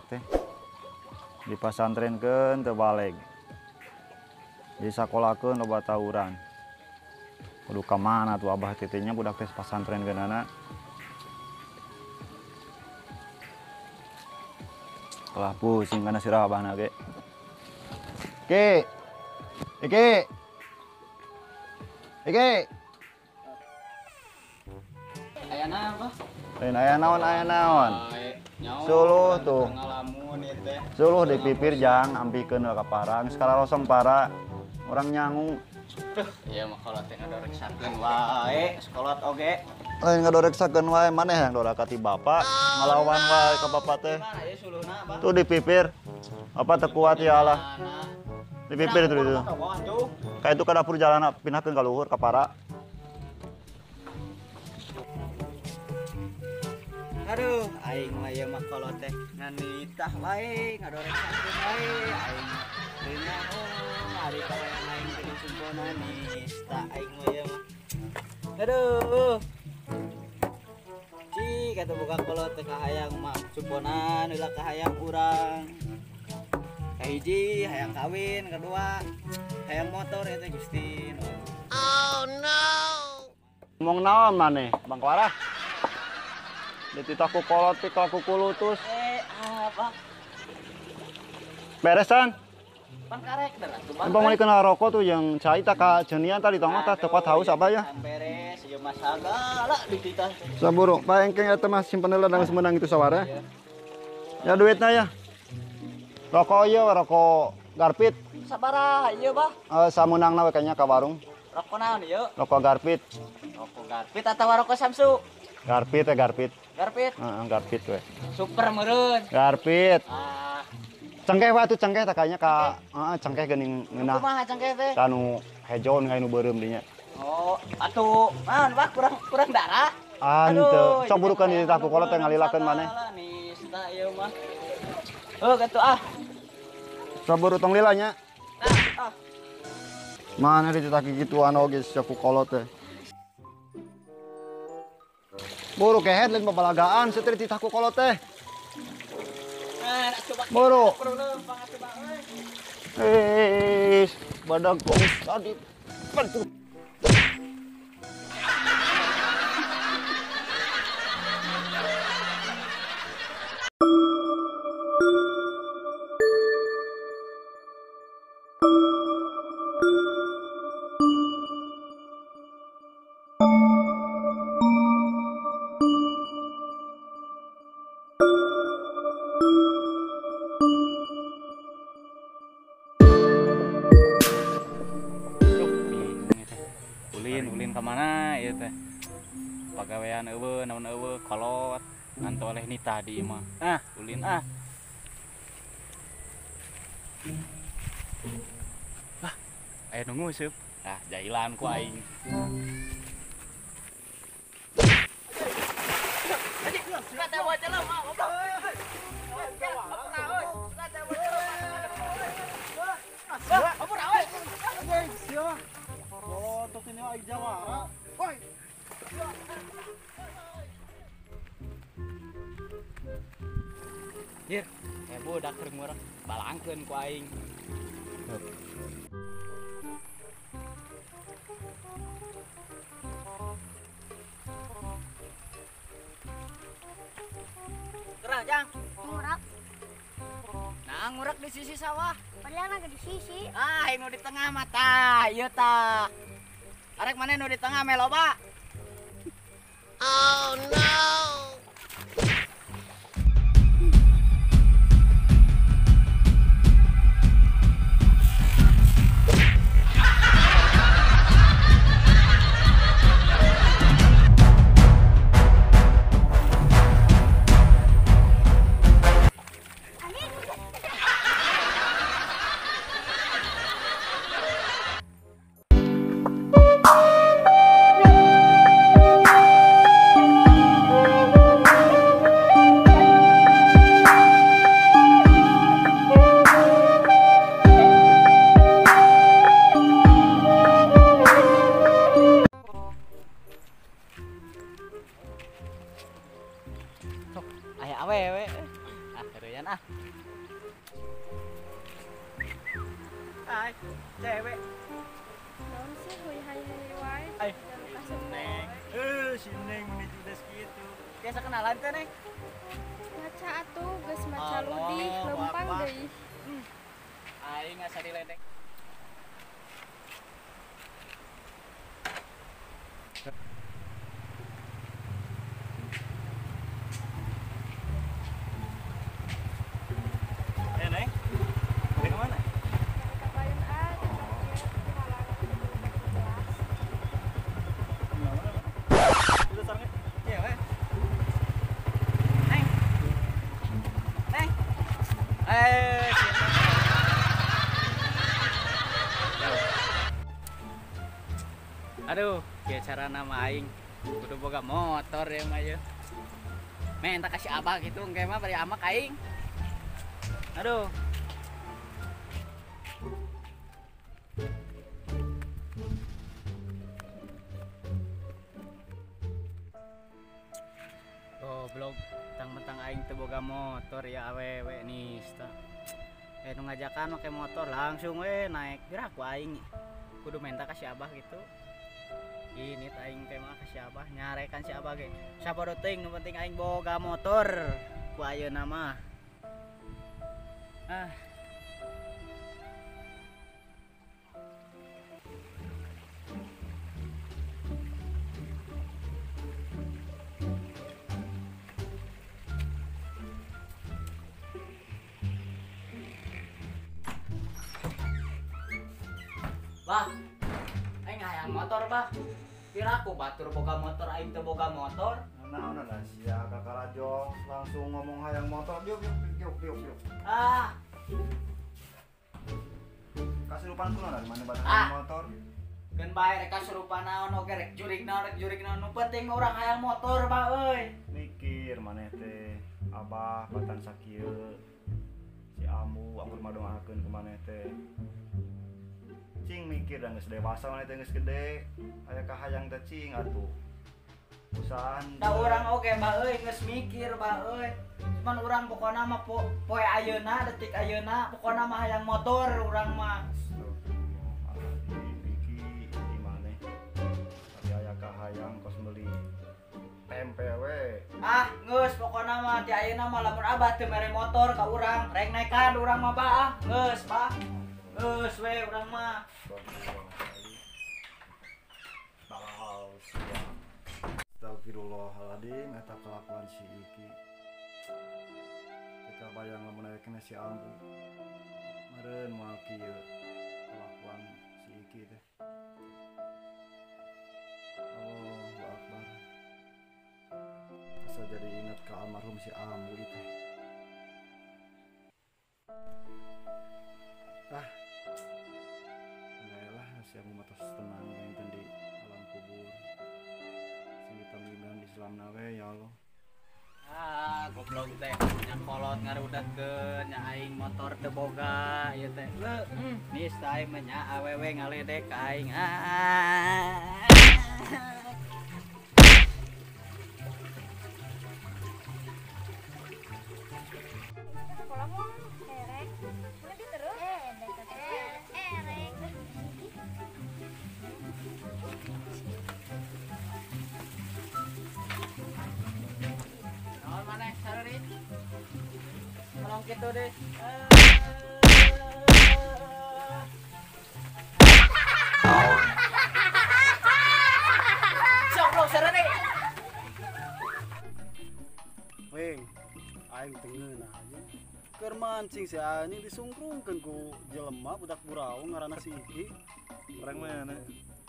budak teh. Dipasantrenkeun teu baleg. Disakolakeun loba tawuran. Kudu ka mana tuh abah teh nya budak teh pasantrenkeunana. Kalah pusing kana sirah abahna ge. Ki. Iki. Iki. Aya naon, Bah? Lain aya naon, aya naon. Suluh tuh. Suluh di pipir jang ampikeun ka parang, sekala rosong para orang nyangu. Iya mah kolot teh ngadoreksakeun wae, sekolot oge. Lain ngadoreksakeun wae maneh yang doraka ti bapak, ngalawan wae ka bapak teh. Tuh di pipir. Apa teu kuat ya Allah. Di pipir itu itu. Kayak itu ka dapur jalan pindahkeun ka luhur ka para. Aduh, aing mah ieu mah kolot teh ngan nitah wae, ngadoreksakeun wae aing. Teu nyaho ari kalayang aing teh sumpona nista aing mah ieu mah. Aduh. Cik atuh boga kolot teh kahayang mah sumponan heula kahayang urang. Kahiji hayang kawin, kedua hayang motor eta Gusti. Oh no. Ngomong naon maneh, Bang Warah? Dititah ku kolot, titah ku kulutus. Apa? Beresan? Pan karek dah tuh, Bang. Bang meuli kenal rokok tuh yang cai tak ka jeunian tadi tong tah tepat haus apa ya? Beres, ieu mah sagala dititah. Saburu, Pak engkeng eta mah simpen heula dang semenang itu sawara. Ya duitna ya. Rokok ieu rokok Garpit. Sabaraha ieu, Bah? Sameunangna we kayaknya ka warung. Rokok naon ieu? Rokok Garpit. Rokok Garpit atawa rokok Samsu? Garpit ya Garpit. Garpit. Heeh, Garpit we. Super meureun. Garpit. Ah. Cengkeh we atuh cengkeh tah kayaknya ka heeh cengkeh geuning ngeunah. Kumaha cengkeh teh? Tah nu hejo nu nu beureum dinya. Oh, atuh naon Bah kurang darah. Ah henteu. Sok burukeun dititah ku kolot teh ngalilakeun maneh. Nista ieu mah. Heuh kitu ah. Sok buru tong lila nya. Nah, ah. Mana dititah kikituan oge sia ku kolot teh. Buru kehed lain babalagaan sia teh dititah ku kolot teh. Buru. Eh, badak gong tadi. Ulin kemana ya teh? Pagawean eueuh, naon eueuh, kolot, ngan toleh nitah di imah. Ah, ulin ah. Ah, aya nu nguseup. Ah, jailan ku aing. Jir, budak keur ngurek balangkeun ku aing. Gerah, Jang. Ngurek. Nah, ngurek di sisi sawah. Padahal mah di sisi. Ah, nu di tengah mah tah, ieu tah. Arek maneh nu di tengah meh loba. Oh no. Aya awewe. Ah, heureyan. payun ah. Hai, cewek. Naon sih huy hai hai wae. Ai, Neng. Si Neng meni judes kitu. Biasa kenalan teh, Neng? Maca atuh geus maca ludih lempang deui. Aing asa diledek. Neng, mau kemana? Ka payun ah, Itu sarangnya? Iya, weh. Neng. Neng. Aduh, kieu carana mah aing kudu boga motor ya mah ieu. Menta kasih abah gitu engke mah bari amak aing. Aduh. Goblok, mentang-mentang aing teu boga motor ya awewe nista. Nu ngajakan make motor langsung we naik gerak ku aing. Kudu menta ka si abah gitu. Ini aing teh mah ka si abah nyarekan si abah ge. Sabodo teuing nu penting aing boga motor ku ayeuna mah. Ah. Bah, aing hayang motor bah. Piraku batur boga motor aing teu boga motor. Naon lah sia kakarajo langsung ngomong hayang motor diuk diuk diuk diuk. Ah. Kasurupan kunaon dari mana batang ah. Motor? Keun bae rek kasurupan naon oge rek jurig naon nu penting urang hayang motor bah euy. Mikir maneh teh abah batan sakieu. Si Amu anggur madoakeun ke maneh teh. Cing mikir dan geus dewasa maneh teh geus gede, aya kahayang teh cing atuh. Usahaan da urang oge bah euy geus mikir bah euy. Cuman urang pokona mah poe ayeuna detik ayeuna pokona mah hayang motor urang mah. Astagfirullahaladzim iki di maneh. Tapi aya kahayang kos meuli tempe we. Ah, geus pokona mah ti ayeuna mah lamun abah teu mere motor ka urang, rek naekan urang mah bah ah. Geus bah. Geus we urang mah. Astagfirullahaladzim eta kelakuan si Iki. Teu bayang lamun aya kena si Ambu. Meureun moal kieu kelakuan si Iki teh. Allahu Akbar. Asa jadi ingat ke almarhum si Ambu itu. Ah. Lah si Ambu mah tos tenang benten di alam kubur. Sing ditamidan Islamna we ya Allah. Ah, goblok teh nya kolot ngarudatkeun nya aing motor teu boga ieu teh. Leuh, nista aing mah nya awewe ngaledek ka aing. Ah. Sekolah mah erek. Mana terus? Erek. Naon maneh sareri? Tolong kitu deh. Sok lo sareri. Weng, aing teu ngeunah aja. Keur mancing si anjing disungkrungkeun ku jelema budak burau ngaranna si Iki. Orang mana?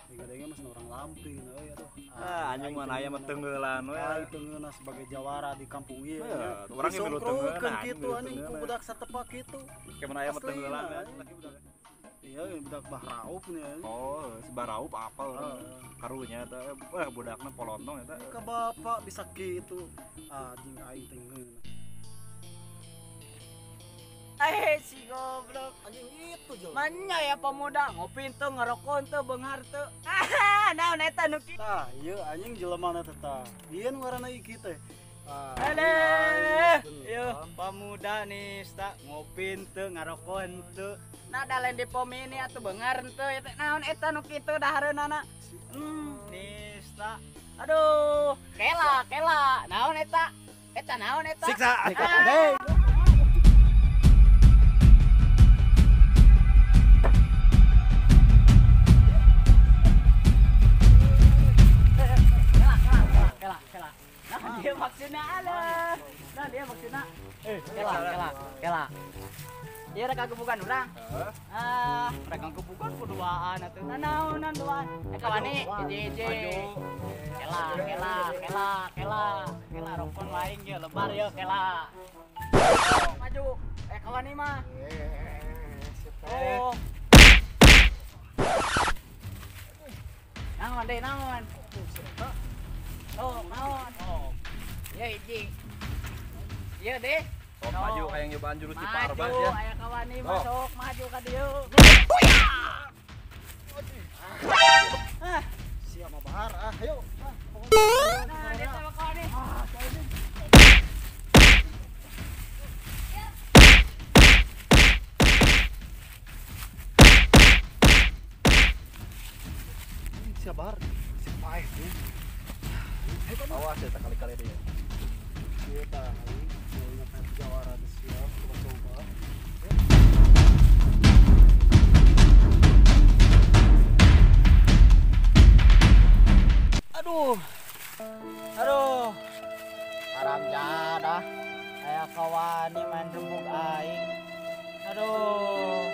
Dengar-dengar mah orang Lamping euy atuh. Ah, anjing mah aya mah tenggelan we. Aing teu ngeunah sebagai jawara di kampung ieu. Urang ge milu tenggelan kitu anjing ku budak satepak kitu. Kumaha aya mah tenggelan Iya, budak Bahraup nih. Oh, si Bahraup apal urang. Karunya eta wah budakna polontong eta. Ka bapak bisa kitu. Anjing aing teu ngeunah. Si goblok. Anjing itu jelema. Manya ya pemuda ngopi teu ngerokok teu beunghar teu. Ah, naon eta nu kieu? Tah, ieu anjing jelema na teh tah. Ieu nu ngaranna Iki teh. Aduh, yo pemuda nista ngopi henteu ngarokok henteu. Nah da lain di pom ini atuh beungar henteu eta naon eta nu kitu dahareunana. Nista. Aduh, kela kela naon eta? Eta naon eta? Siksa. Kela kela. Nah dia maksudna alah. Nah dia maksudna. Kela kela kela. Ieu rek kagebugan urang. Ah, rek kagebugan kuduaan atuh. Nah naonan duaan. Kawani hiji-hiji. Kela kela kela kela. Kela rokon waing ye lebar ye kela. Maju. Kawani mah. Oh. Naon deui naon? Oh, naon? Oh. Ieu hiji. Ieu deh. Sok maju hayang nyobaan jurus Ciparbas ya. Maju aya kawani masuk maju ka dieu. Ah, siap mah Bahar ah, ayo. Nah, dia sama kawani. Ah, ini. Siap Bahar. Si paeh nih. Awas ya kali-kali dia. Kita jawara siap coba-coba. Aduh. Aduh. Haram jadah. Aya kawani main rembug aing. Aduh.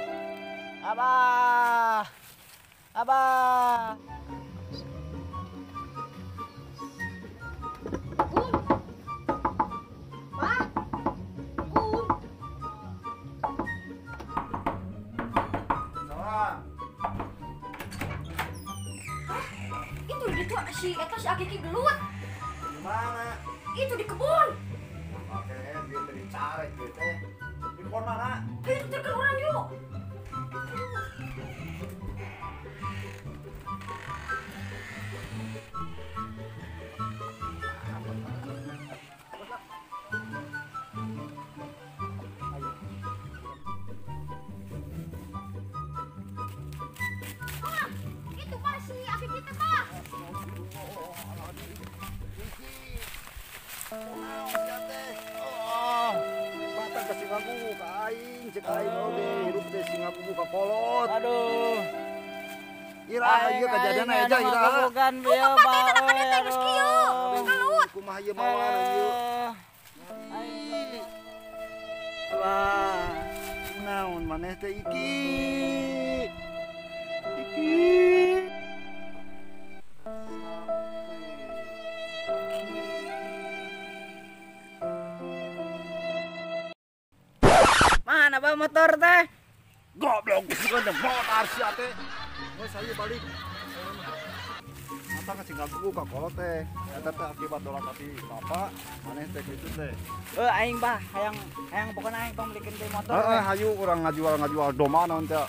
Abah. Abah. Si eta si Akiki gelut. Di mana? Itu di kebun. Oke, dia tadi carek gitu teh. Di kebun mana? Ayo tuturkan orang yuk. Wah, itu Pak si Akiki teh Pak. Batang kasih ngaku ka aing, cek aing oge hirup teh sing ngaku ka kolot. Aduh. Iraha ieu kajadian aja iraha. Bukan bieu Pak. Kumaha ieu mawana ieu. Wah, naon maneh teh iki? Iki. Mana bawa motor teh? Goblok, bukan motor sia teh. Geus ayo balik. Mata kasih ngaku ka kolot teh. Eta teh akibat dolan tapi bapak maneh teh kitu teh. Aing bah, hayang hayang pokona aing pangmelikeun teh motor. Heeh, hayu urang ngajual-ngajual domba naon teh.